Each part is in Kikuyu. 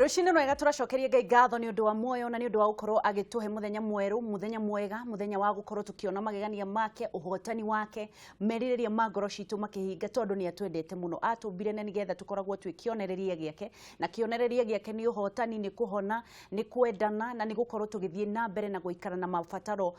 Rũcinĩ rwega, tũracokeria Ngai ngatho nĩ ũndũ wa muoyo na nĩ ũndũ wa gũkorwo agĩtũhe mũthenya mwerũ, mũthenya mwega, mũthenya wa gũkorwo tũkĩona magegania make, ũhotani wake, merirĩria ma ngoro citũ makĩhinga, tondũ nĩ atwendete mũno. Atũmbire na nĩgetha tũkoragwo twĩ kĩonereria gĩake, na kĩonereria gĩake nĩ ũhotani, nĩ kũhona, nĩ kwendana, na nĩ gũkorwo tũgĩthiĩ na mbere na gũikara na mabataro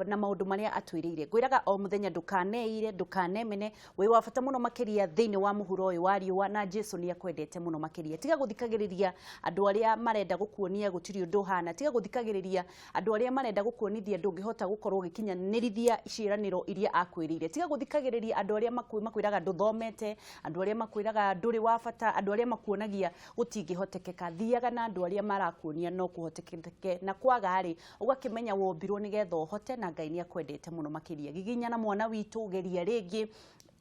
na maũndũ marĩa atwĩrĩire. Ngwĩraga o mũthenya, ndũkaneire, ndũkanemene, wĩ wa bata mũno makĩria thĩinĩ wa mũhuro ũyũ wa riũa, na Jesu nĩ akwendete mũno makĩria. Tiga gũthikagĩrĩria andũ arĩa marenda gũkuonia gũtirĩ ũndũ ũhana. Tiga gũthikagĩrĩria andũ arĩa marenda gũkuonithia ndũngĩhota gũkorwo ũgĩkinyanĩrithia ciĩranĩro iria akwĩrĩire. Tiga gũthikagĩrĩria andũ arĩa makwĩraga ndũthomete, andũ arĩa makwĩraga ndũrĩ wa bata, andũ arĩa makuonagia gũtingĩhotekeka. Thiaga na andũ arĩa marakuonia no kũhotekeke, na kwaga rĩ, ũgakĩmenya wombirwo nĩgetha ũhote, na Ngai nĩ akwendete mũno makĩria. Giginyana, mwana witũ, geria rĩngĩ.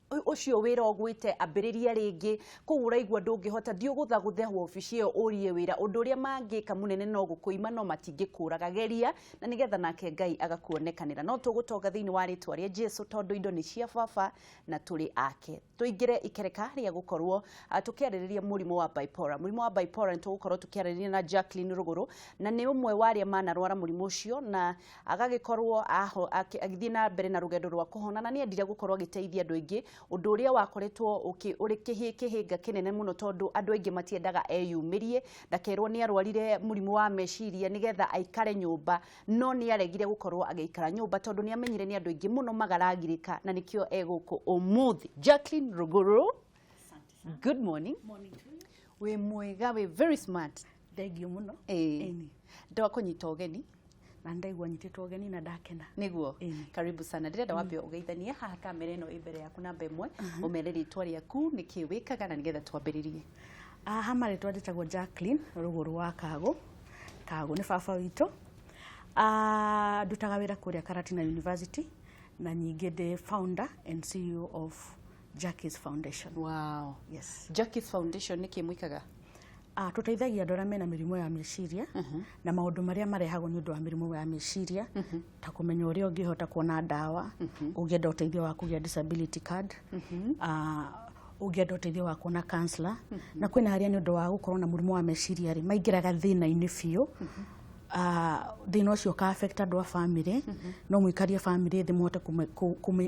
Ũcio wĩra ũgwĩte, ambĩrĩria rĩngĩ. Kũu ũraigua ndũngĩhota, thiĩ ũgũthagũthe wabici ĩyo ũrie wĩra. Ũndũ ũrĩa mangĩka mũnene no gũkũima, no matingĩkũraga. Geria na nĩgetha nake Ngai agakuonekanĩra. No tũgũtonga thĩinĩ wa rĩtwa rĩa Jesu, tondũ indo nĩ cia baba na tũrĩ ake. Tũingĩre ikereka rĩa gũkorwo tũkĩarĩrĩria mũrimũ wa bipolar. Mũrimũ wa bipolar, nĩ tũgũkorwo tũkĩarĩrĩria na Jacqueline Rũgũrũ, na nĩ ũmwe wa arĩa manarwara mũrimũ ũcio na agagĩkorwo agĩthiĩ na mbere na rũgendo rwa kũhona, na nĩ endire gũkorwo agĩteithia andũ aingĩ, ũndũ ũrĩa wakoretwo ũrĩ kĩhĩnga kĩnene mũno, tondũ andũ aingĩ matiendaga eyumĩrie, ndakerwo nĩ arwarire mũrimũ wa meciria nĩgetha aikare nyũmba. No nĩ aregire gũkorwo agĩikara nyũmba, tondũ nĩ amenyire nĩ andũ aingĩ mũno magaragirĩka, na nĩkĩo egũkũ ũmũthĩ. Jacqueline Rũgũrũ, good morning. Morning to you. Wĩ mwega, wĩ very smart. Thengiũ mũno. Ĩĩ. Ndwakũnyita ũgeni. Na ndaigua nyitĩtwo ũgeni na ndakena. Nĩguo. Ĩni. Karibu sana. Ndĩrenda wambe ũgeithanie haha kamera ĩno ĩ mbere yaku namba ĩmwe, ũmere rĩtwa rĩaku, nĩkĩ wĩkaga, na nĩgetha twambĩrĩrie. Haha marĩtwa njĩtagwo Jacqueline Rũgũrũ wa Kagũ. Kagũ nĩ baba witũ. Ndutaga wĩra kũrĩa Karatina University, na ningĩ ndĩ founder and CEO of Jackie's Foundation. Wow. Yes. Jackie's Foundation, nĩkĩ mwĩkaga? Tũteithagia andũ arĩa mena mĩrimũ ya meciria na maũndũ marĩa marehagwo nĩ ũndũ wa mĩrimũ ya meciria, ta kũmenya ũrĩa ũngĩhota kuona ndawa, ũngĩenda ũteithio wa kũgĩa disability card, ũngĩenda ũteithio wa kuona counselor. Na kwĩna arĩa nĩ ũndũ wa gũkorwo na mũrimũ wa meciria rĩ, maingĩraga thĩna-inĩ biũ. Thĩna ũcio ũka affect andũ a family. No mũikarie family thĩ, mũhote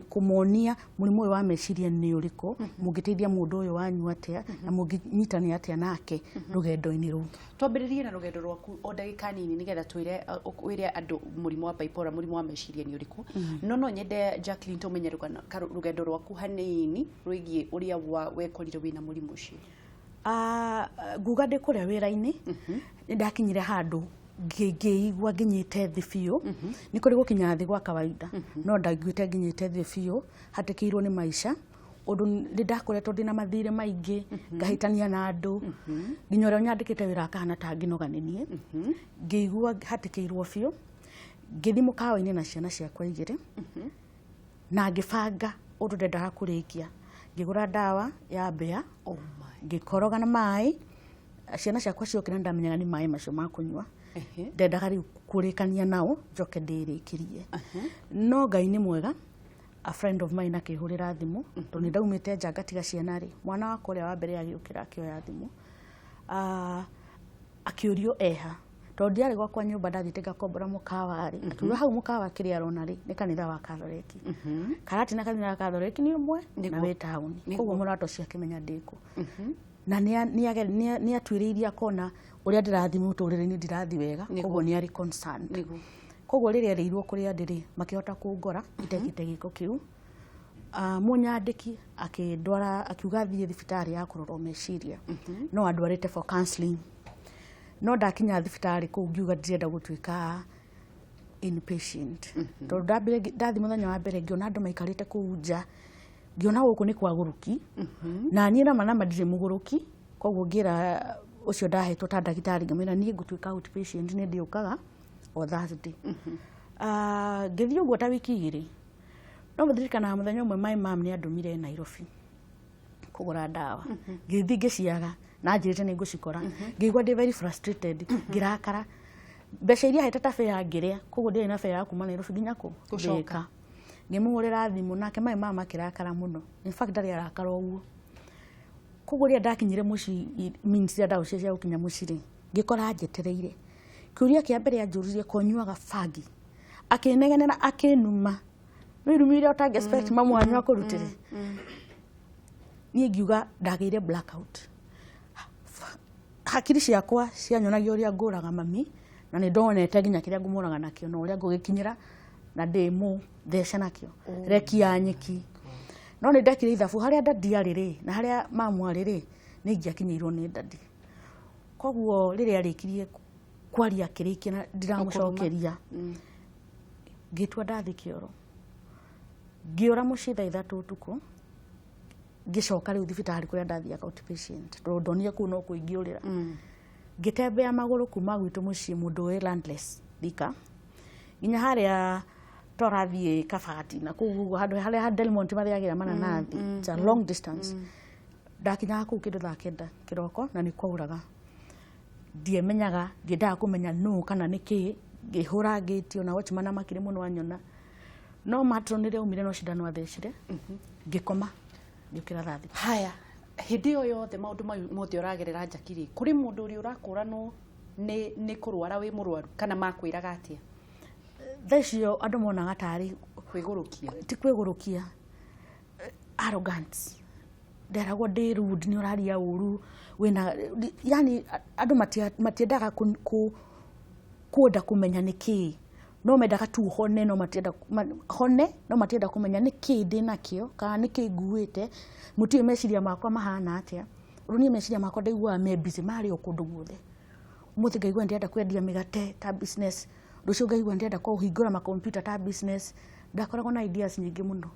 kũmonia mũrimũ ũyũ wa meciria nĩ ũrĩkũ, mũngĩteithia mũndũ ũyũ wanyu atĩa, na mũngĩnyitanĩra atĩa nake rũgendo-inĩ rũu. Twambĩrĩrie na rũgendo rwaku o ndagĩka nini, nĩgetha twĩre wĩre andũ mũrimũ wa bipolar, mũrimũ wa meciria nĩ ũrĩkũ. No nyende, Jacqueline, tũmenye rũgendo rwaku hanini rwĩgiĩ ũrĩa wekorire wĩna mũrimũ ũcio. Nguga ndĩ kũrĩa wĩra-inĩ, nĩ ndakinyire handũ ngĩigua nginyĩte thĩ biũ. Nĩ kũrĩ gũkinya thĩ gwa kawaida, no ndaiguĩte nginyĩte thĩ biũ, hatĩkĩirwo nĩ maica, ũndũ nĩ ndakoretwo ndĩna mathirĩ maingĩ, ngahĩtania na andũ, nginya ũrĩa ũnyandĩkĩte wĩra akahana ta ngĩnoga nĩ niĩ. Ngĩigua hatĩkĩirwo biũ, ngĩthiĩ mũkawa-inĩ na ciana ciakwa igĩrĩ, na ngĩbanga ũndũ ndendaga kũrĩkia. Ngĩgũra ndawa ya mbĩa. Oh my. Ngĩkoroga na maĩ. Ciana ciakwa ciokĩra, ndamenyaga nĩ maĩ macio ma kũnyua. Ndendaga rĩu kũrĩkania nao, njoke ndĩrĩkĩrie. No Ngai nĩ mwega, a friend of mine akĩhũrĩra thimũ, tondũ nĩ ndaumĩte nja ngatiga ciana rĩ, mwana wakwa ũrĩa wa mbere agĩũkĩra, akĩoya thimũ. Akĩũrio eha, tondũ ndiarĩ gwakwa nyũmba, ndathiĩte ngakombora mũkawa rĩ. Akiuga hau mũkawa kĩrĩa arona rĩ, nĩ kanitha wa Katholeki. Karatina kanitha wa Katholeki nĩ ũmwe na wĩ taũni, koguo mũrata ũcio akĩmenya ndĩkũ, na nĩ atuĩrĩirie akona ũrĩa ndĩrathiĩ mũtũrĩre-inĩ, ndirathiĩ wega, koguo nĩ arĩ concerned. Koguo rĩrĩa erĩirwo kũrĩa ndĩrĩ, makĩhota kũngora itekĩte gĩko kĩu. Mũnyandĩki akĩndwara, akiuga thiĩ thibitarĩ ya kũrorwo meciria, no andwarĩte for counseling. No ndakinya thibitarĩ kũu, ngiuga ndirenda gũtuĩka inpatient, tondũ ndambire ndathiĩ mũthenya wa mbere, ngĩona andũ maikarĩte kũu nja, ngĩona gũkũ nĩ kwa gũrũki, na niĩ nama nama ndirĩ mũgũrũki. Koguo ngĩra ũcio ndahetwo ta ndagĩtarĩ, ngĩmwĩra niĩ ngũtuĩka outpatient, nĩ ndĩũkaga o Thursday. Ngĩthiĩ ũguo ta wiki 2. No mũririkanaga mũthenya ũmwe my mom nĩ andũmire Nairobi kũgũra ndawa. Ngĩthiĩ ngĩciaga, na anjĩrĩte nĩ ngũcikora. Ngĩigua ndĩ very frustrated, ngĩrakara. Mbeca iria ahete ta fare ngĩrĩa, koguo ndiarĩ na fare ya kuma Nairobi nginya kũ? Gũcoka. Thika. Ngĩmũhũrĩra thimũ, nake my mom akĩrakara mũno. In fact, ndarĩ arakara ũguo. Koguo rĩrĩa ndakinyire mũciĩ, means cia ndawa cia gũkinya mũciĩ rĩ, Ngĩkora njetereire. Kĩũria kĩa mbere anjũririe ko nyuaga bangi. Akĩnegenera akĩnuma. Nĩ irumi iria ũtangĩ expect mamu wanyu akũrutĩre. Niĩ ngiuga ndagĩire blackout. Hakiri ciakwa cianyonagia ũrĩa ngũraga mami na nĩ ndonete nginya kĩrĩa ngũmũraga nakĩo na ũrĩa ngũgĩkinyĩra na ndĩmũthece nakĩo reki ya nyeki. No nĩ ndekire ithabu harĩa dadi arĩ rĩ na harĩa mamu arĩ rĩ nĩ ingĩakinyĩirwo nĩ dadi. Koguo rĩrĩa arĩkirie kwaria akĩrĩkia na ndiramũcokeria ngĩtua ndathi kĩoro. Ngĩũra mũciĩ thaa 3 ũtukũ ngĩcoka rĩu thibitarĩ kũrĩa ndathiaga outpatient tondũ ndonire kũu no kũingĩũrĩra. Ngĩtembea magũrũ kuma gwitũ mũciĩ mũndũ wĩ landless Thika nginya harĩa twarathiĩ Kabati na kũu ũguo handũ harĩa ha Delmont marĩagĩra mananathi. It's a long distance. Ndakinyaga kũu kĩndũ thaa 9 kĩroko na nĩ kwauraga. Ndiemenyaga, ndiendaga kũmenya nũ kana nĩ kĩĩ. Ngĩhũra ngĩti ona watchman amakire mũno anyona. No matron rĩrĩa aumire no cindano athecire. Ngĩkoma ngĩũkĩra thaa 6. Haya, hĩndĩ ĩyo yothe maũndũ mau mothe ũragerera Jackie rĩ, kũrĩ mũndũ ũrĩa ũrakũranwo nĩ kũrwara wĩ mũrwaru kana makwĩraga atĩa? Thaa icio andũ monaga tarĩ kwĩgũrũkia. Ti kwĩgũrũkia. Arrogance. Nderagwo ndĩ rude, nĩ ũraria ũru, wĩna, yani andũ matiendaga kwenda kũmenya nĩ kĩĩ. No mendaga tu hone, no matienda hone, no matienda kũmenya nĩ kĩĩ ndĩnakĩo kana nĩ kĩĩ nguĩte. Mũtiũĩ meciria makwa mahana atĩa. Rĩu niĩ meciria makwa ndaiguaga me busy, marĩ o kũndũ guothe. Ũmũthĩ ngaigua ndĩrenda kwendia mĩgate ta business, rũciũ ngaigua ndĩrenda kũhingũra makompiuta ta business. Ndakoragwo na ideas nyingĩ mũno.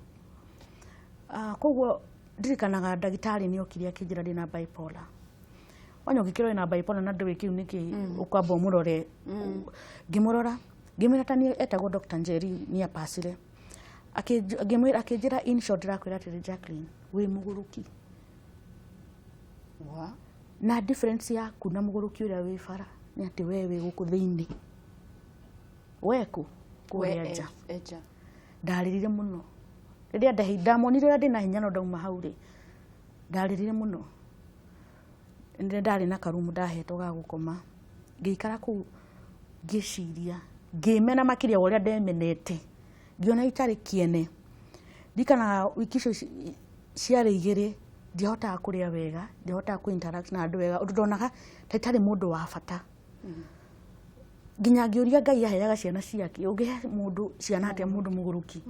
Koguo ndirikanaga ndagĩtarĩ nĩ okire akĩnjĩra ndĩna bipolar. Wanya ũngĩkĩrwo wĩna bipolar na ndũĩ kĩu nĩ kĩĩ, ũkwamba ũmũrore. Ngĩmũrora, ngĩmwĩra ta niĩ etagwo Dr. Njeri nĩ apacire. Ngĩmwĩra, akĩnjĩra in short ndĩrakwĩra atĩrĩ Jacqueline, wĩ mũgũrũki. Na difference yaku na mũgũrũki ũrĩa wĩ bara nĩ atĩ we wĩ gũkũ thĩinĩ. We kũ? Kũrĩa nja. Ndarĩrire mũno. Rĩrĩa ndamonire ũrĩa ndĩna hinya no ndauma hau rĩ, ndarĩrire mũno. Nĩ ndarĩ na karumu ndahetwo ga gũkoma. Ngĩikara kũu ngĩciria, ngĩmena makĩria wa ũrĩa ndemenete. Ngĩona itarĩ kĩene. Ndirikanaga wiki icio ciarĩ 2, ndiahotaga kũrĩa wega, ndiahotaga kũ interact na andũ wega, ũndũ ndonaga ta itarĩ mũndũ wa bata. Nginya ngĩũria Ngai aheaga ciana ciake, ũngĩhe mũndũ ciana atĩa mũndũ mũgũrũki?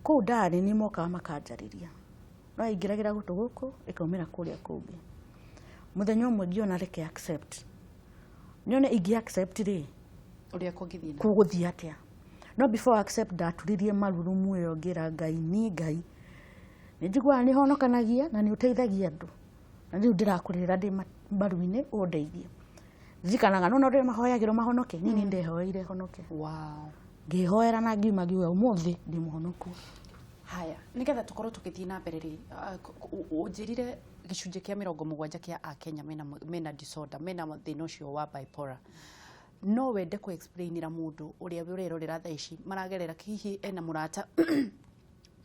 Kũu ndarĩ nĩ mokaga makanjarĩria. No aingĩragĩra gũtũ gũkũ, ĩkaumĩra kũrĩa kũngĩ. Mũthenya ũmwe ngĩona reke accept. Nyone ingĩ accept rĩ, ũrĩa kũngĩthiĩ na kũgũthiĩ atĩa. No before accept ndaturirie marurumu ĩyo ngĩra Ngai, niĩ Ngai nĩ njiguaga nĩ honokanagia na nĩ ũteithagia andũ. Na rĩu ndĩrakũrĩra ndĩ maru-inĩ ũndeithie. Ndirikanaga no rĩrĩa mahoyagĩrwo mahonoke, niĩ nĩ ndehoeire honoke. Ngĩhoera na ngiuma ngiuga ũmũthĩ ndĩ mũhonoku. Haya, nĩgetha tũkorwo tũgĩthiĩ na mbere rĩ, ũnjĩrire gĩcunjĩ kĩa 70 kĩa Akenya mena disorder, mena thĩna ũcio wa bipolar. No wende kũ explainĩra mũndũ ũrĩa ũrerorera thaa ici maragerera hihi ena mũrata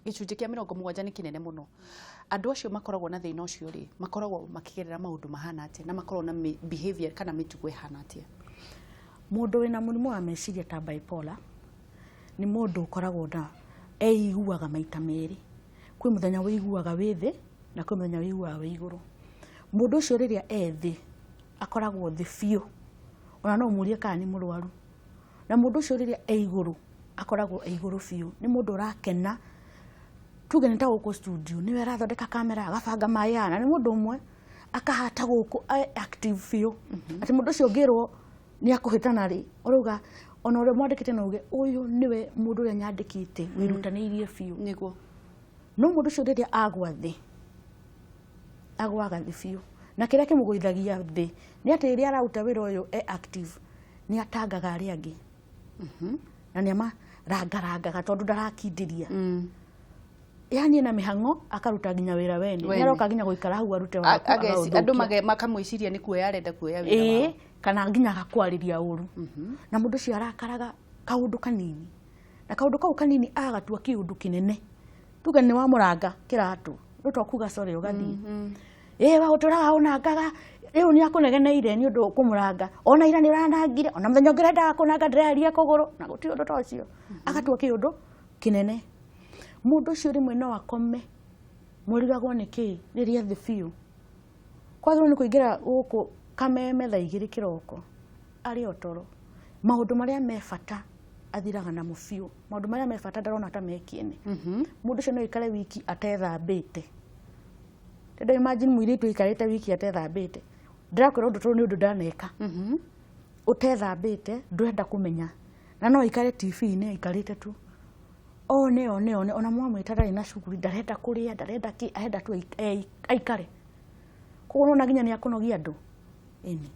gĩcunjĩ kĩa 70 nĩ kĩnene mũno. Andũ acio makoragwo na thĩna ũcio rĩ, makoragwo makĩgerera maũndũ mahana atĩa na makoragwo na behavior kana mĩtugo ĩhana atĩa? Mũndũ wĩna mũrimũ wa meciria ta bipolar nĩ mũndũ ũkoragwo na eiguaga maita merĩ. Kwĩ mũthenya wĩiguaga wĩ thĩ na kwĩ mũthenya wĩiguaga wĩ igũrũ. Mũndũ ũcio rĩrĩa e thĩ akoragwo thĩ biũ, ona no ũmũrie kana nĩ mũrwaru. Na mũndũ ũcio rĩrĩa e igũrũ akoragwo e igũrũ biũ, nĩ mũndũ ũrakena. Tuge nĩ ta gũkũ studio, nĩwe arathondeka kamera, agabanga maĩ haha, na nĩ mũndũ ũmwe akahata gũkũ e active biũ. Atĩ mũndũ ũcio ũngĩrwo nĩ akũhĩtana rĩ, ũrauga ona ũrĩa mwandĩkĩte no uge ũyũ nĩwe mũndũ ũrĩa nyandĩkĩte wĩrutanĩirie biũ. Nĩguo. No mũndũ ũcio rĩrĩa agwa thĩ, agwaga thĩ biũ. Na kĩrĩa kĩmũgũithagia thĩ nĩ atĩ rĩrĩa araruta wĩra ũyũ e active, nĩ atangaga arĩa angĩ. Na nĩ amarangarangaga tondũ ndarakindĩria. Yani ena mĩhang'o akaruta nginya wĩra wene. Wene. Nĩ aroka nginya gũikara hau arute waku, Andũ agaũthũkia. makamwĩciria nĩ kuoya arenda kuoya wĩra wao. Kana nginya agakwarĩria ũru. Na mũndũ ũcio arakaraga kaũndũ kanini. Na kaũndũ kau kanini agatua kĩũndũ kĩnene. Tuge nĩ wamũranga kĩratũ, rĩu to kuga sorry ũgathiĩ. Wa gũtũraga ũnangaga, Rĩu nĩ akũnegeneire nĩ ũndũ kũmũranga ona ira nĩ ũranangire ona mũthenya ũngĩ ũrendaga kũnanga ndĩreheria kũgũrũ na gũtirĩ ũndũ ta ũcio. Agatua kĩũndũ kĩnene. Mũndũ ũcio rĩmwe no akome mũrigagwo nĩ kĩĩ rĩrĩa thĩ biũ. Kwagĩrĩirwo nĩ kũingĩra gũkũ kameme thaa 2 kĩroko arĩ o toro. Maũndũ marĩa me bata athiraga namo biũ. Maũndũ marĩa me bata ndarona ta me kĩene. Mũndũ ũcio no aikare wiki atethambĩte. Tondũ imagine mũirĩtu aikarĩte wiki atethambĩte. Ndĩrakwĩra ũndũ tondũ nĩ ũndũ ndaneka. Ũtethambĩte ndũrenda kũmenya. Na no aikare TV-inĩ aikarĩte tu. One one one ona mwamwĩta ndarĩ na shughuli ndarenda kũrĩa ndarenda kĩ arenda tu aikare. Koguo nĩwona nginya nĩ akũnogia andũ. Ĩni.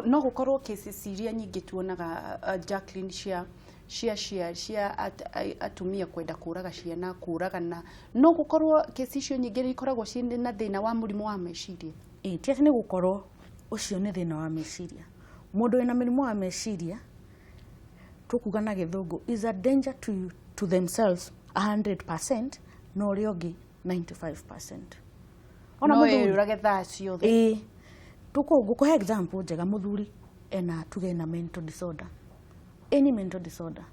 No gũkorwo cases iria nyingĩ tuonaga Jacqueline cia cia cia cia atumia kwenda kũraga ciana kũragana no gũkorwo kesi icio nyingĩ nĩ ikoragwo ciĩ na thĩna wa mũrimũ wa meciria. Ĩĩ ti atĩ nĩ gũkorwo ũcio nĩ thĩna wa meciria. Mũndũ wĩna mũrimũ wa meciria tũkuga na gĩthũngũ is a danger to themselves 100% na ũrĩa ũngĩ 95%. Ona no ĩrage thaa ciothe. Ĩĩ ngũkũhe example njega mũthuri ena tuge na mental disorder. Any mental disorder.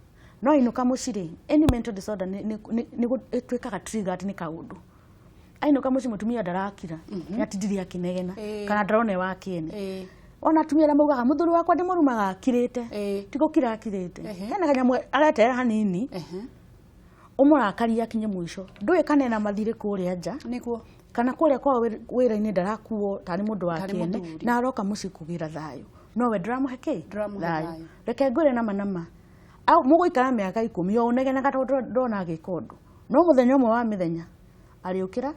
No ainũka mũciĩ rĩ, any mental disorder nĩ ĩtuĩkaga triggered nĩ kaũndũ. Ainũka mũciĩ mũtumia ndarakira, nĩ atindire akĩnegena kana ndarona wa kĩene. Ona atumia arĩa maugaga mũthuri wakwa ndĩmũrumaga akirĩte, ti gũkira akirĩte. Hena kanyamũ areterera hanini, ũmũrakarie akinye mũico. Ndũĩ kana ena mathirĩ kũrĩa nja. Nĩguo. Kana kũrĩa kwao wĩra-inĩ ndarakuo tarĩ mũndũ wa kĩene na aroka mũciĩ kũgĩra thayũ. No we ndũramũhe kĩ? Thayũ. Reke ngwĩre nama nama. Mũgũikara mĩaka 10 o ũnegenaga tondũ ndona agĩka ũndũ. No mũthenya ũmwe wa mĩthenya arĩũkĩra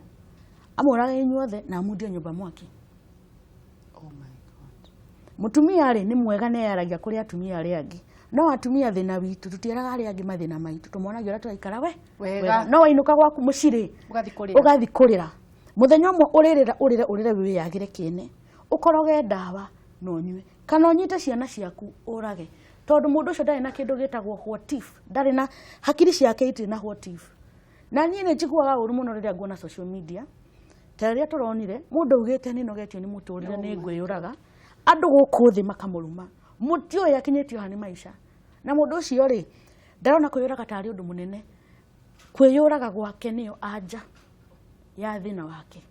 amũrage inyuothe na amundie nyũmba mwaki. Oh my God. Mũtumia rĩ nĩ mwega nĩ eyaragia kũrĩ atumia arĩa angĩ. No atumia thĩna witũ tũtieraga arĩa angĩ mathĩna maitũ tũmonagia ũrĩa tũraikara we wega. No wainũka gwaku mũciĩ rĩ ũgathiĩ kũrĩra. Mũthenya ũmwe ũrĩrĩra ũrĩre ũrĩre wĩyagĩre kĩene. Ũkoroge ndawa na ũnyue kana ũnyite ciana ciaku ũrage. Tondũ mũndũ ũcio ndarĩ na kĩndũ gĩtagwo what if, ndarĩ na hakiri ciake itirĩ na what if. Na niĩ nĩ njiguaga ũru mũno rĩrĩa nguona social media. Ta rĩrĩa tũronire mũndũ augĩte nĩ nogetio nĩ mũtũrĩre nĩ ngwĩyũraga, andũ gũkũ thĩ makamũruma. Mũtiũĩ akinyĩtio ha nĩ maica. Na mũndũ ũcio rĩ ndarona kwĩyũraga tarĩ ũndũ mũnene. Kwĩyũraga gwake nĩyo anja ya thĩna wake.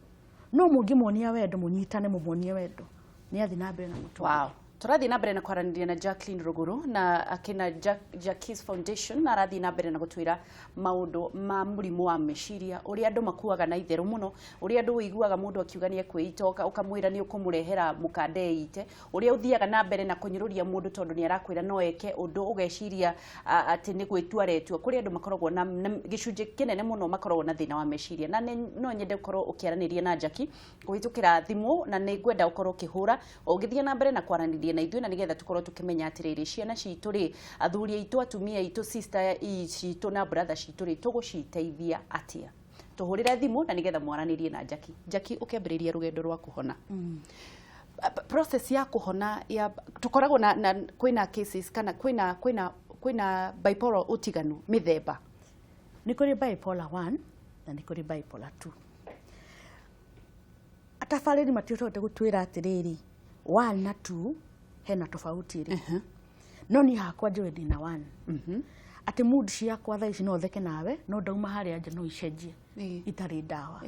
No mũngĩmuonia wendo mũnyitane mũmuonie wendo nĩ athiĩ na mbere na mũtũrĩre. Wow. Tũrathiĩ na mbere na kwaranĩria na Jacqueline Ruguru na akina Jackie's Foundation na arathiĩ na mbere na gũtwĩra maũndũ ma mũrimũ wa meciria ũrĩa andũ makuaga na itherũ mũno ũrĩa andũ ũiguaga mũndũ akiuga nĩ ekwĩita ũkamwĩra nĩ ũkũmũrehera mũkanda eite ũrĩa ũthiaga na mbere na kũnyũrũria mũndũ tondũ nĩ arakwĩra no eke ũndũ ũgeciria atĩ nĩ gwĩtua aretua. Kũrĩ andũ makoragwo na gĩcunjĩ kĩnene mũno makoragwo na thĩna wa meciria na no nyende gũkorwo ũkĩaranĩria na Jackie kũhĩtũkĩra thimũ na nĩ ngwenda ũkorwo ũkĩhũra ũgĩthiĩ na mbere na kwaranĩria na ithuĩ na nĩgetha tũkorwo tũkĩmenya atĩrĩrĩ ciana citũ rĩ athuri aitũ atumia aitũ sister citũ na brother citũ rĩ tũgũciteithia atĩa. Tũhũrĩre thimũ na nĩgetha mwaranĩrie na Jackie. Jackie ũkĩambĩrĩria rũgendo rwa kũhona. Process ya kũhona ya tũkoragwo na kwĩna cases kana kwĩna kwĩna kwĩna bipolar ũtiganu mĩthemba. Nĩ kũrĩ bipolar 1 na nĩ kũrĩ bipolar 2. Atabarĩri matihotote gũtwĩra atĩrĩrĩ 1 na 2 hena tofauti ĩrĩkũ. No niĩ hakwa njũĩ ndĩna 1. Atĩ mood ciakwa thaa ici no theke nawe no ndauma harĩa nja no icenjie itarĩ ndawa.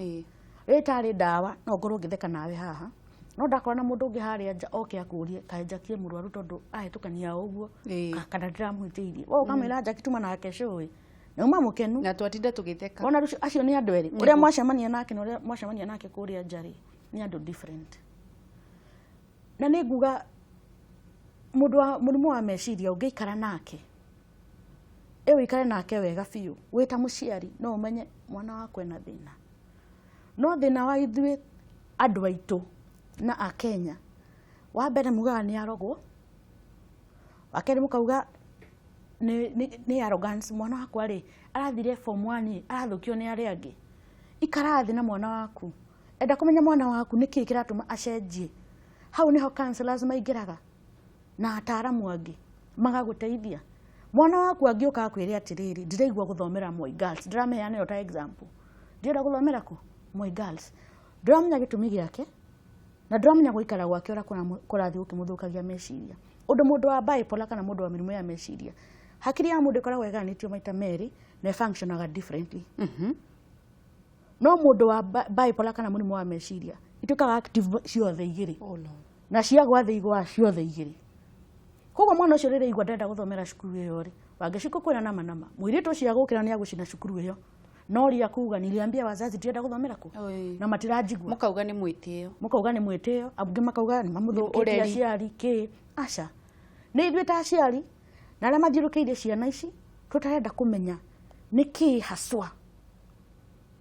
Rĩrĩa itarĩ ndawa no ngorwo ngĩtheka nawe haha no ndakora na mũndũ ũngĩ harĩa nja oke akũrie kaĩ Jackie mũrwaru tondũ ahĩtũkania ũguo kana ndĩramũhĩtĩirie. We ũkamwĩra Jackie tuma nake cũĩ na uma mũkenu na twatinda tũgĩtheka. Ona rũciũ acio nĩ andũ erĩ ũrĩa mwacemania nake na ũrĩa mwacemania nake kũrĩa nja rĩ nĩ andũ different. Na nĩ nguga mũndũ wa mũrimũ wa meciria ũngĩikara nake ũikare nake wega biũ wĩ ta mũciari no ũmenye mwana wakwa ena thĩna. No thĩna wa ithuĩ andũ aitũ na Akenya wa mbere mugaga nĩ arogwo, wa kerĩ mũkauga nĩ arrogance mwana wakwa rĩ arathire form 1 arathũkio nĩ arĩa angĩ. Ikara thĩ na mwana waku, enda kũmenya mwana waku nĩkĩĩ kĩratũma acenjie. Hau nĩho counselors maingĩraga na ataaramu angĩ magagũteithia. Mwana waku angĩũka akwĩre atĩrĩrĩ ndĩraigua gũthomera Moi Girls, ndĩrameheana ĩyo ta example, ndĩrenda gũthomera kũ Moi Girls, ndũramenya gĩtũmi gĩake Na ndũramenya gũikara gwake ũrĩa kũrathiĩ gũkĩmũthũkagia meciria. Ũndũ mũndũ wa bipolar kana mũndũ wa mĩrimũ ya meciria, hakiri ya mũndũ ĩkoragwo ĩgayanĩtio maita merĩ na ĩfunctionaga differently. No mũndũ wa bipolar kana mũrimũ wa meciria ituĩkaga active ciothe igĩrĩ. Oh Lord. Na ciagwa thĩ igwaga ciothe igĩrĩ. Koguo mwana ũcio rĩrĩa aigua ndarenda gũthomera cukuru ĩyo rĩ, Wangeci kwĩra nama nama, mũirĩtu ũcio agũkĩra nĩ agũcina cukuru ĩyo. No ria kuga niliambia wazazi ndirenda gũthomera kũ Oi. na matiranjigua. Mũkauga nĩ mwĩtĩo. Mũkauga nĩ mwĩtĩo, angĩ makauga nĩ mamũthũkĩtie Ũreri. aciari kĩ. Aca, nĩ ithuĩ ta aciari na arĩa mathiũrũrũkĩirie ciana ici tũtarenda kũmenya nĩ kĩ haswa,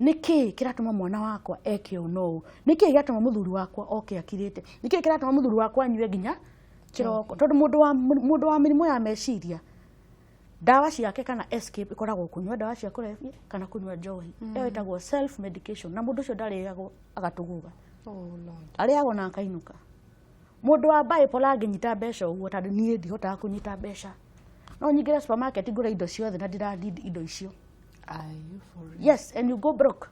nĩ kĩ kĩratũma mwana wakwa eke ũũ na ũũ, nĩ kĩ gĩatũma mũthuri wakwa oke akirĩte, nĩ kĩ kĩratũma mũthuri wakwa anyue nginya kĩroko. Tondũ mũndũ wa mĩrimũ ya meciria, ndawa ciake kana escape ĩkoragwo kũnyua ndawa cia kũrebia kana kũnyua njohi. Ĩyo ĩtagwo self medication, na mũndũ ũcio ndarĩagwo agatũgũga. Oh Lord. Arĩagwo na akainũka. Mũndũ wa bipolar angĩnyita mbeca ũguo, tondũ niĩ ndihotaga kũnyita mbeca, no nyingĩre supermarket ngũre indo ciothe na ndira need indo icio. Are you for real? Yes, and you go broke.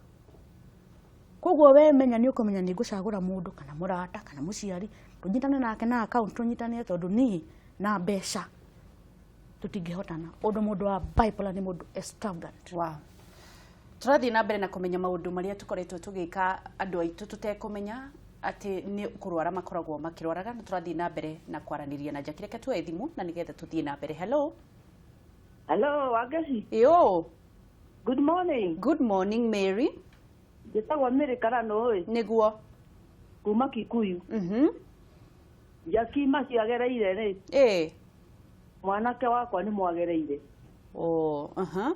Koguo we menya nĩ ũkũmenya nĩ ngũcagũra mũndũ kana mũrata kana mũciari tũnyitane nake na account tũnyitane, tondũ niĩ na mbeca tũtingĩhotana. Ũndũ mũndũ wa bipolar nĩ mũndũ extravagant. Wow. Tũrathiĩ na mbere na kũmenya maũndũ marĩa tũkoretwo tũgĩka andũ aitũ tũtekũmenya atĩ nĩ kũrwara makoragwo makĩrwaraga, na tũrathiĩ na mbere na kwaranĩria na Jackie. Reke tuoe thimũ na nĩgetha tũthiĩ na mbere. Hello. Hello, Wangeci. Yo. Good morning. Good morning, Mary. Njĩtagwo Mary Karano ĩ. Nĩguo. Kuma Kikuyu. Jackie macio agereire rĩ, mwanake wakwa nĩ mwagereire. Oh, aha.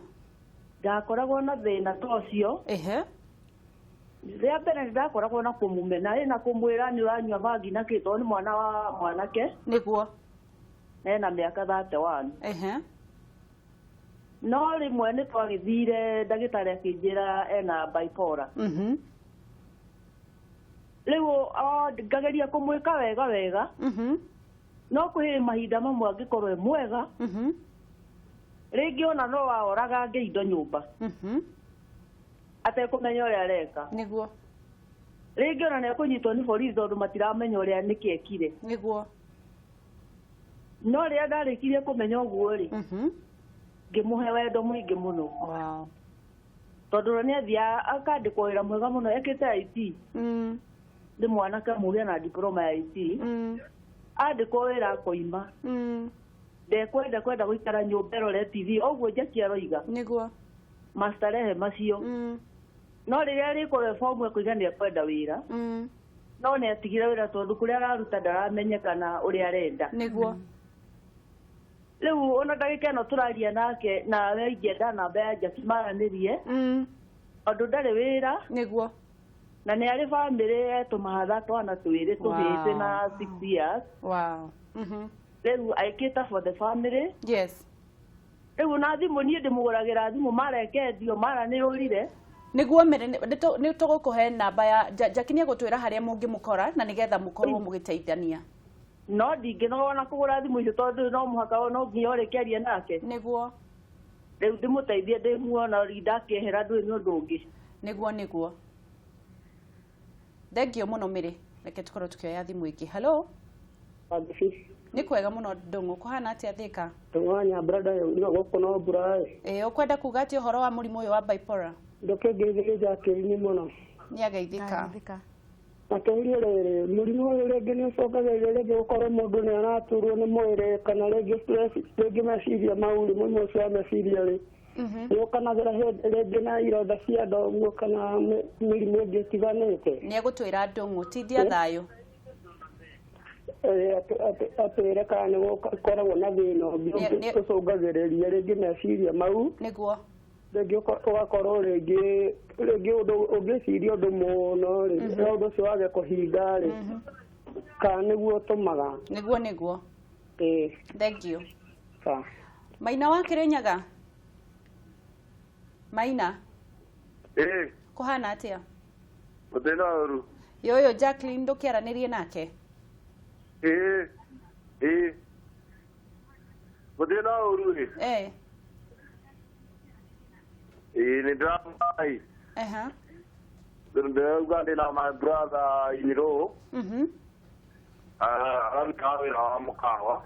Ndakoragwo na thĩna ta ũcio. Rĩa mbere nĩ ndakoragwo na kũmũmena ĩ na kũmwĩra nĩ ũranyua bangi na kĩ, tondũ nĩ mwana wa mwanake. Ena mĩaka 31. No rĩmwe nĩ twagĩthire ndagĩtarĩ akĩnjĩra ena bipolar. Rĩu ngageria kũmwĩka wega wega. No kwĩ mahinda mamwe angĩkorwo e mwega, rĩngĩ ona no aoragange indo nyũmba atekũmenya ũrĩa areka. Rĩngĩ ona nĩ ekũnyitwo nĩ borithi tondũ matiramenya ũrĩa nĩkĩ ekire. No rĩrĩa ndarĩkirie kũmenya ũguo rĩ, ngĩmũhe wendo mũingĩ mũno. Tondũ nĩ athiaga akandĩkwo wĩra mwega mũno ekĩte IT. Nĩ mwanake mũgĩ na diploma ya IT. Andĩkwo wĩra akoima. Ndekwenda kwenda gũikara nyũmba ĩrore TV ũguo Jackie aroiga. Mastarehe macio. No rĩrĩa arĩkorwo e fomu ekũiga nĩ ekwenda wĩra. No nĩ atigire wĩra tondũ kũrĩa araruta ndaramenyekana ũrĩa arenda. Rĩu ona ndagĩka ĩno tũraria nake, nawe ingĩenda namba ya Jackie maranĩrie. Tondũ ndarĩ wĩra. Na nĩ arĩ bamĩrĩ etũmahatha twana twĩrĩ tũhĩĩ twĩna 6 years. Rĩu I cater for the family. Rĩu na thimũ niĩ ndĩmũgũragĩra thimũ, mara ĩkendio mara nĩ yũrire. Nĩguo Mary, nĩ tũgũkũhe namba ya Jackie, nĩ egũtwĩra harĩa mũngĩmũkora na nĩgetha mũkorwo mũgĩteithania. No ndingĩnoga ona kũgũra thimũ icio tondũ no mũhaka no nginya ũrĩkĩarie nake. Rĩu ndĩmũteithie ndĩmuona ndakĩehera ndũĩ nĩ ũndũ ũngĩ. Nĩguo. Thengio mũno Mary, reke tũkorwo tũkĩoya thimũ ĩngĩ. Hello. Wangeci. Nĩ kwega mũno Ndũng'ũ, kũhana atĩa Thĩka? Ndũng'ũ wa Nyambura no gũkũ no mbura ĩ. Ĩ, ũkwenda kuga atĩa ũhoro wa mũrimũ ũyũ wa bipolar? Ndũkĩngeithĩrie Jacqueline mũno. Nĩ ageithĩka. Makĩria rĩrĩ, mũrimũ ũyũ rĩngĩ nĩ ũcũngagĩrĩria rĩngĩ gũkorwo mũndũ nĩ araturwo nĩ mwĩrĩ kana rĩngĩ stress, rĩngĩ meciria mau rĩ, mũrimũ ũcio wa meciria rĩ, nĩ ũkanagĩra rĩngĩ na ironda cia nda ũguo kana mĩrimũ ĩngĩ ĩtiganĩte. Nĩ egũtwĩra Ndũng'ũ, tindia thayũ. Atwĩre kana nĩ gũkoragwo na thĩna ũngĩ ũcũngagĩrĩria rĩngĩ meciria mau. Rĩngĩ ũgakorwo rĩngĩ ũndũ ũngĩciria ũndũ mũno rĩ, ũndũ ũcio wage kũhinga rĩ, kana nĩguo ũtũmaga. Nĩguo. Ĩĩ. Thank you. Sawa. Maina wa Kĩrĩnyaga? Maina? Ĩĩ. Kũhana atĩa? Gũtirĩ na ũru. Yoyo Jacqueline ndũkĩaranĩrie nake? Ĩĩ. Ĩĩ. Gũtirĩ na ũru ĩ. Ĩĩ nĩ ndĩramũrai. Ndĩrauga ndĩna my brother in law. Ararutaga wĩra wa mũkawa.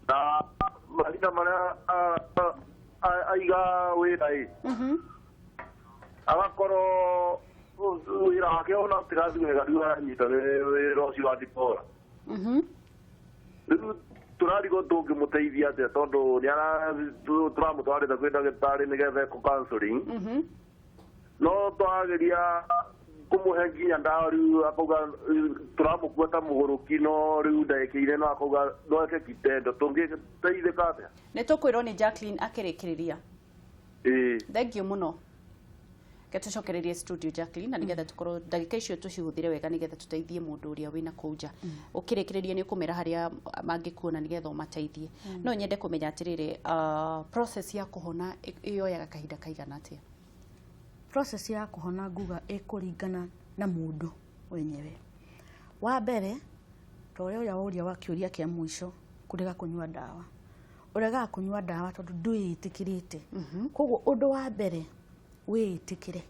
Na mahinda marĩa aiga wĩra ĩ. Agakorwo wĩra wake ona ũtirathiĩ wega rĩu aranyita wĩra ũcio wa dibora. Rĩu tũrarigwo tũngĩmũteithia atĩa tondũ nĩ tũramũtwarĩte kwĩ ndagĩtarĩ nĩgetha ekwo counseling. No twageria kũmũhe nginya ndawa rĩu akauga tũramũkua ta mũgũrũki no rĩu ndagĩka no akauga no eke kitendo tũngĩteithĩka atĩa? Nĩ tũkwĩrwo nĩ Jacqueline akĩrĩkĩrĩria. Ĩĩ. Thank you mũno. Reke tũcokererie studio Jacqueline na nĩgetha tũkorwo ndagĩka icio tũcihũthĩre wega nĩgetha tũteithie mũndũ ũrĩa wĩna kũu nja. Ũkĩrĩkĩrĩria nĩ ũkũmera harĩa mangĩkuona nĩgetha ũmateithie. No nyende kũmenya atĩrĩrĩ, process ya kũhona ĩyoyaga kahinda kaigana atĩa? Process ya kũhona nguga ĩkũringana na mũndũ wenyewe. Wa mbere, ta ũrĩa ũrĩa woria wa kĩũria kĩa mũico, kũrega kũnyua ndawa, ũregaga kũnyua ndawa tondũ ndwĩĩtĩkĩrĩte. Koguo ũndũ wa mbere, wĩĩtĩkĩre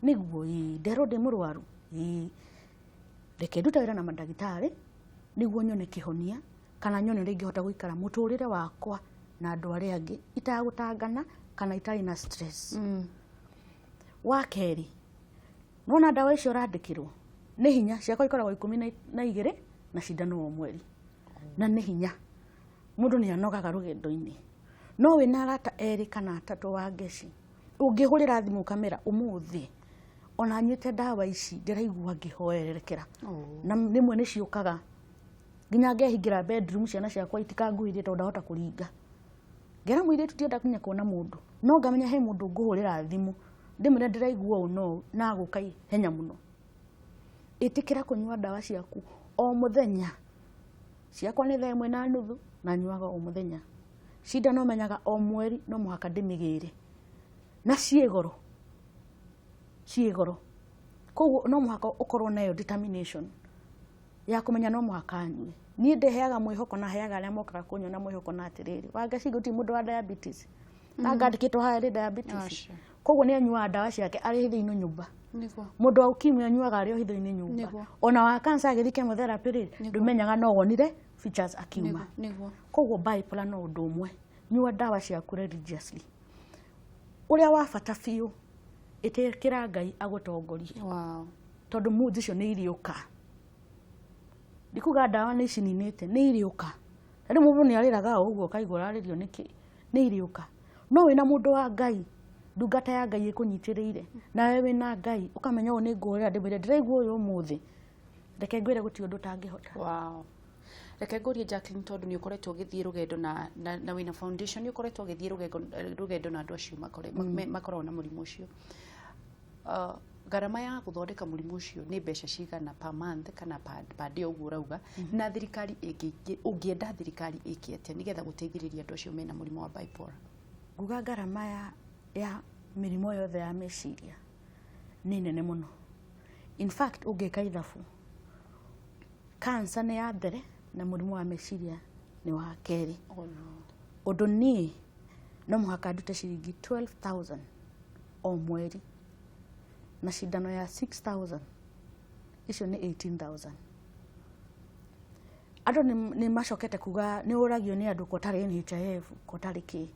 nĩguo ĩĩ nderwo ndĩ mũrwaru, ĩĩ reke ndute wĩra na mandagĩtarĩ nĩguo nyone kĩhonia kana nyone ũrĩa ingĩhota gũikara mũtũrĩre wakwa na andũ arĩa angĩ itagũtangana kana itarĩ na stress. Wa kerĩ, nona ndawa icio ũrandĩkĩrwo nĩ hinya, ciakwa ikoragwo 12 na cindano o mweri, na nĩ hinya, mũndũ nĩ anogaga rũgendo-inĩ. No wĩna arata erĩ kana atatũ wa ngeci ũngĩhũrĩra thimũ ũkamera ũmũthĩ ona nyuĩte ndawa ici ndĩraigua ngĩhoererekera, na rĩmwe nĩ ciũkaga nginya ngehingĩra bedroom ciana ciakwa itikanguhĩrĩrie tondũ ndahota kũringa. Ngera mũirĩtu ndienda nginya kuona mũndũ, no ngamenya he mũndũ ngũhũrĩra thimũ ndĩmwĩre ndĩraigua ũũ no ũũ, na agũka ihenya mũno. Ĩtĩkĩra kũnyua ndawa ciaku o mũthenya. Ciakwa nĩ 1:30 na nyuaga o mũthenya. Cindano menyaga o mweri no mũhaka ndĩmĩgĩre, na ciĩ goro, ciĩ goro. Koguo no mũhaka ũkorwo nayo determination ya kũmenya no mũhaka nyue. Niĩ ndĩheaga mwĩhoko na heaga arĩa mokaga kũnyona mwĩhoko na atĩrĩrĩ, Wangeci gũtirĩ mũndũ wa diabetes na ngandĩkĩtwo haha ĩrĩ diabetes. Aca. Koguo nĩ anyuaga ndawa ciake arĩ hitho-inĩ nyũmba. Mũndũ wa ukimwi anyuaga arĩ o hitho-inĩ nyũmba. Ona wa cancer agĩthiĩ chemotherapy rĩ, ndũmenyaga no wonire features akiuma. Koguo bipolar no ũndũ ũmwe, nyua ndawa ciaku religiously. Ũrĩa wa bata biũ, ĩtĩkĩra Ngai agũtongorie. Tondũ moods icio nĩ irĩũka. Ndikuga ndawa nĩ icininĩte, nĩ irĩũka. Na rĩu mũndũ nĩ arĩraga o ũguo ũkaigua ũrarĩrio nĩkĩ, nĩ irĩũka. No wĩna mũndũ wa Ngai, ndungata ya Ngai ĩkũnyitĩrĩire, nawe wĩna Ngai ũkamenya ũũ nĩ ngũhũrĩra ndĩmwĩre ndĩraigua ũyũ ũmũthĩ, reke ngwĩre gũtirĩ ũndũ ũtangĩhota. Wow. Reke ngũrie Jacqueline, tondũ nĩ ũkoretwo ũgĩthiĩ rũgendo na wĩna foundation, nĩ ũkoretwo ũgĩthiĩ rũgendo na andũ acio makoragwo na mũrimũ ũcio. Gharama ya gũthondeka mũrimũ ũcio nĩ mbeca cigana per month kana per day ũguo ũrauga, na thirikari ũngĩenda thirikari ĩke atĩa nĩgetha gũteithĩrĩria andũ acio mena mũrimũ wa bipolar? Nguga ngarama ya mĩrimũ yothe ya meciria nĩ nene mũno. In fact, ũngĩka ithabu, cancer nĩ ya mbere na mũrimũ wa meciria nĩ wa kerĩ. Oh no. Ũndũ niĩ no mũhaka ndute ciringi 12,000 o mweri na cindano ya 6,000, icio nĩ 18,000. Andũ nĩ macokete kuga nĩ ũragio nĩ andũ kotarĩ NHIF kotarĩ kĩ.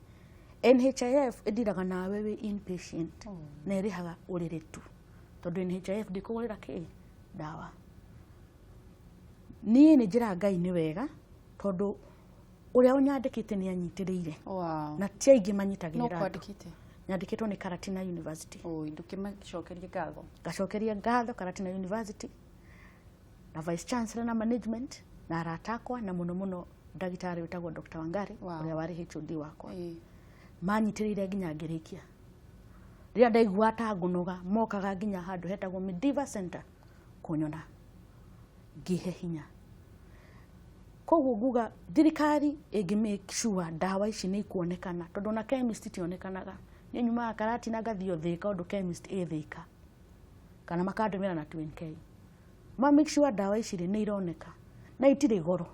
NHIF ĩndiraga nawe wĩ inpatient na ĩrĩhaga ũrĩrĩ tu, tondũ NHIF ndĩkũgũrĩra kĩ ndawa. Niĩ nĩ njĩraga Ngai nĩ wega tondũ ũrĩa ũnyandĩkĩte nĩ anyitĩrĩire. Na ti aingĩ No manyitagĩrĩra andũ. Kwandĩkĩte? Nyandĩkĩtwo nĩ Karatina University. Oi, ndũkĩmacokerie ngatho. Ngacokeria ngatho Karatina University na vice chancellor na management na arata akwa na mũno mũno ndagĩtarĩ wĩtagwo Dr. Wangari, ũrĩa warĩ HOD wakwa. Manyitĩrĩire nginya ngĩrĩkia. Rĩrĩa ndaigua ta ngũnoga, mokaga nginya handũ hetagwo Mediva Center kũnyona ngĩhe hinya. Koguo nguga thirikari ĩngĩ make sure ndawa ici nĩ ikuonekana, tondũ ona chemist itionekanaga. Niĩ nyumaga Karatina ngathiĩ o Thĩka, ũndũ chemist ĩ Thĩka, kana makandũmĩra na 2NK. Ma make sure ndawa ici rĩ nĩ ironeka na itirĩ goro.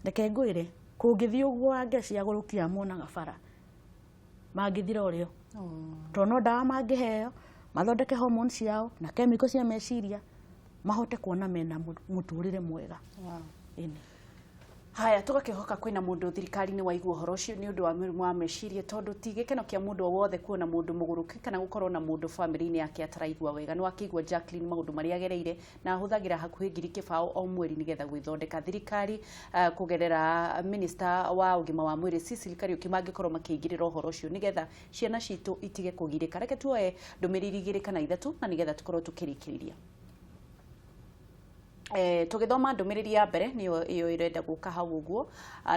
Reke ngwĩre, kũngĩthiĩ ũguo Wangeci agũrũkia monaga bara mangĩthira ũrĩo, tondũ no ndawa mangĩheo Mathondeke hormones ciao na chemical cia meciria mahote kuona mena mũtũrĩre mwega. Wow. Ĩni. Haya, tũgakĩhoka kwĩna mũndũ thirikari-inĩ waigua ũhoro ũcio nĩ ũndũ wa mũrimũ wa meciria, tondũ ti gĩkeno kĩa mũndũ o wothe kuona mũndũ mũgũrũki kana gũkorwo na mũndũ bamĩrĩ-inĩ yake ataraigua wega. Nĩ wakĩigua Jacqueline maũndũ marĩa agereire, na ahũthagĩra hakuhĩ 20,000 o mweri nĩgetha gwĩthondeka. Thirikari kũgerera minister wa ũgima wa mwĩrĩ Cecily Kariuki mangĩkorwo makĩingĩrĩra ũhoro ũcio nĩgetha ciana citũ itige kũgirĩka. Reke tuoe ndũmĩrĩri 2 kana 3 na nĩgetha tũkorwo tũkĩrĩkĩrĩria. Tũgĩthoma ndũmĩrĩri ya mbere nĩyo ĩyo ĩrenda gũka hau ũguo.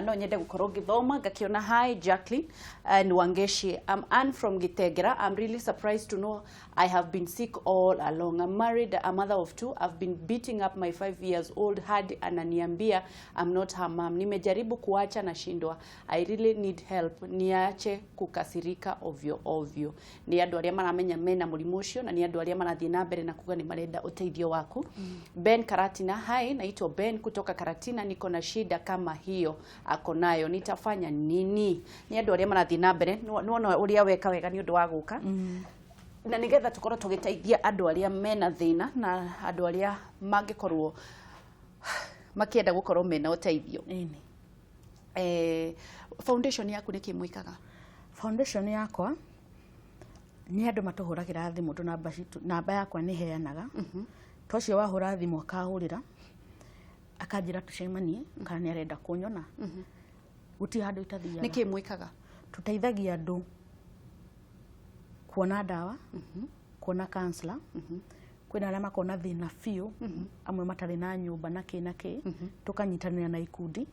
No nyende gũkorwo ngĩthoma ngakĩona, hi Jacqueline and Wangeshi, I'm Anne from Gitengera. I'm really surprised to know I have been sick all along. I'm married, a mother of 2. I've been beating up my 5 years old hadi ananiambia I'm not her mom. Nimejaribu kuacha na shindwa. I really need help. Niache kukasirika ovyo ovyo. Ni andũ arĩa maramenya mena mũrimũ ũcio na nĩ andũ arĩa marathiĩ na mbere na kuga nĩ marenda ũteithio waku. Ben Karatina, hi, naitwa Ben kutoka Karatina, niko na shida kama hiyo ako nayo, nitafanya nini? Ni andũ arĩa marathiĩ na mbere nĩwona ũrĩa weka wega nĩ ũndũ wa gũka na nigetha tukorwo tũgĩteithia andũ arĩa mena thĩna na andũ arĩa mangĩkorwo makĩenda gũkorwo mena ũteithio. Ĩni. Foundation yaku nĩkĩ mwĩkaga? Foundation yakwa nĩ andũ matũhũragĩra thimũ, tũ namba citũ, namba yakwa nĩ heanaga. Tocio wahũra thimũ akahũrĩra akanjĩra tũcemanie kana nĩ arenda kũnyona. Gũtirĩ handũ itathiaga. Nĩkĩ mwĩkaga? Tũteithagia andũ kuona ndawa, kuona counselor. Kwĩna arĩa makoragwo na thĩna biũ, amwe matarĩ na nyũmba na kĩ na kĩ, tũkanyitanĩra na ikundi.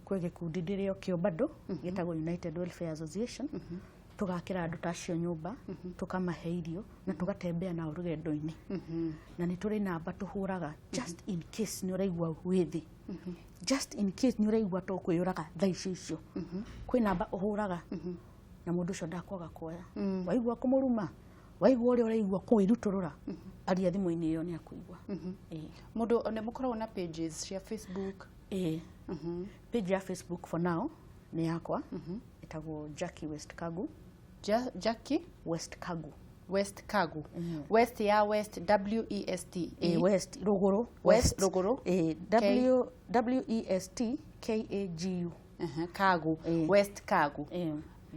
Kwĩ gĩkundi ndĩrĩ o kĩo bado gĩtagwo United Welfare Association. Tũgakĩra andũ ta acio nyũmba, tũkamahe irio na tũgatembea nao rũgendo-inĩ. Na nĩ tũrĩ namba tũhũraga just in case nĩ ũraigua wĩ thĩ, just in case nĩ ũraigua to kwĩyũraga thaa icio icio, kwĩ namba ũhũraga na mũndũ ũcio ndakwaga kuoya. Waigua kũmũruma, waigua ũrĩa ũraigua kwĩrutũrũra, aria thimũ-inĩ ĩyo nĩ akũigua. Mũndũ nĩ mũkoragwo na pages cia Facebook? Ĩĩ. Page ya Facebook for now nĩ yakwa, ĩtagwo Jackie West Kagu. Jackie West Kagu. West Kagu. West ya West, W E S T. West Rũgũrũ. West Rũgũrũ. W W E S T K A G U. Kagu. West Kagu.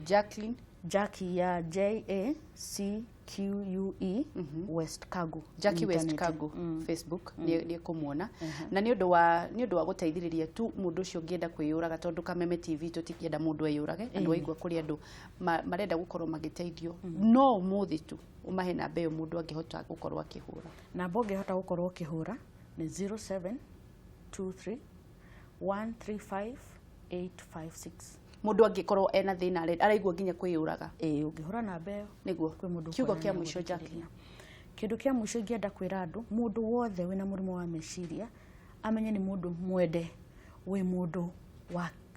Jacqueline. Jackie ya J A C Q U E West Kagu. Jackie West Kagu Facebook nĩ kũmuona. Na nĩ ũndũ wa gũteithĩrĩria tu mũndũ ũcio ũngĩenda kwĩyũraga, tondũ Kameme TV tũtingĩenda mũndũ eyũrage, na nĩwaigua kũrĩ andũ marenda gũkorwo magĩteithio. No ũmũthĩ tu ũmahe namba ĩyo mũndũ angĩhota gũkorwo akĩhũra. Namba ũngĩhota gũkorwo ũkĩhũra nĩ 0723 135 856. Mũndũ angĩkorwo ena thĩna araigua nginya kwĩyũraga. Ũngĩhũra namba ĩyo nĩguo kwĩ mũndũ kiugo ũkuona kĩa nĩ mũico Jacqueline. Kĩndũ kĩa mũico ingĩenda kwĩra andũ, mũndũ wothe wĩna mũrimũ wa meciria amenye nĩ mũndũ mwende, wĩ mũndũ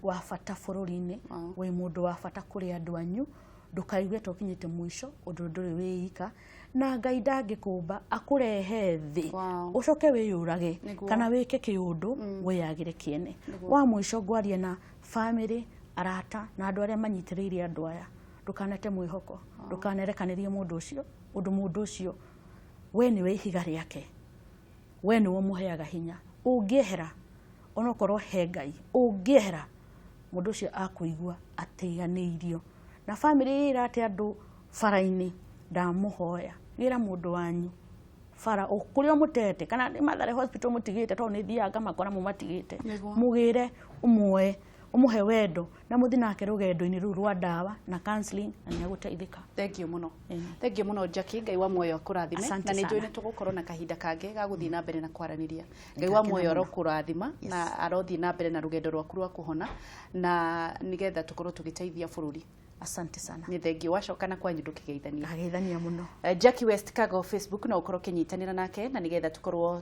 wa bata bũrũri-inĩ, wĩ mũndũ wa bata kũrĩ andũ anyu, ndũkaigue ta ũkinyĩte mũico ũndũ ndũrĩ wĩika, na Ngai ndangĩkũmba akũrehe thĩ ũcoke wĩyũrage kana wĩke kĩũndũ wĩyagĩre kĩene. Wa mũico ngwaria na family, arata na andũ arĩa manyitĩrĩire andũ aya, ndũkanete mwĩhoko, ndũkanerekanĩrie mũndũ ũcio ũndũ mũndũ ũcio we nĩwe ihiga rĩake, we nĩwe ũmũheaga hinya. Ũngĩehera onokorwo he Ngai, ũngĩehera mũndũ ũcio akũigua atĩanĩirio. Na family ĩrĩa ĩrate andũ bara-inĩ, ndamũhoya gĩra mũndũ wanyu bara kũrĩa ũmũtete, kana nĩ Mathare Hospital mũtigĩte, tondũ nĩ thiaga ngamakora mũmatigĩte, mũgĩre ũmuoe ũmũhe wendo na mũthi nake rũgendo-inĩ rũu rwa ndawa na counseling na nĩ agũteithĩka. Thank you mũno. Thank you mũno Jackie, Ngai wa muoyo akũrathime. Na nĩ njũĩ nĩ tũgũkorwo na kahinda kangĩ ga gũthiĩ na mbere na kwaranĩria. Ngai wa muoyo arokũrathima na arothiĩ na mbere na rũgendo rwaku rwa kũhona na nĩgetha tũkorwo tũgĩteithia bũrũri. Asante sana. Nĩ thengiũ wacoka na kwanyu ndũkĩgeithania. Ageithania mũno. Jackie West Kago Facebook no ũkorwo ũkĩnyitanĩra nake na nĩgetha tũkorwo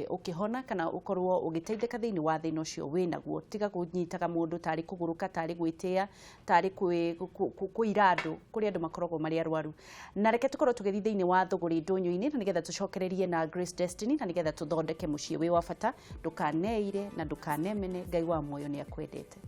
ũkĩhona kana ũkorwo ũgĩteithĩka thĩinĩ wa thĩna ũcio wĩnaguo. Tiga kũnyitaga mũndũ tarĩ kũgũrũka, tarĩ gwĩtĩa, tarĩ kũira andũ kũrĩa andũ makoragwo marĩ arwaru. Na reke tũkorwo tũgĩthiĩ thĩinĩ wa thũgũrĩ ndũnyũ-inĩ na nĩgetha tũcokererie na Grace Destiny na nĩgetha tũthondeke mũciĩ wĩ wa bata. Ndũkaneire na ndũkanemene, Ngai wa muoyo nĩ akwendete.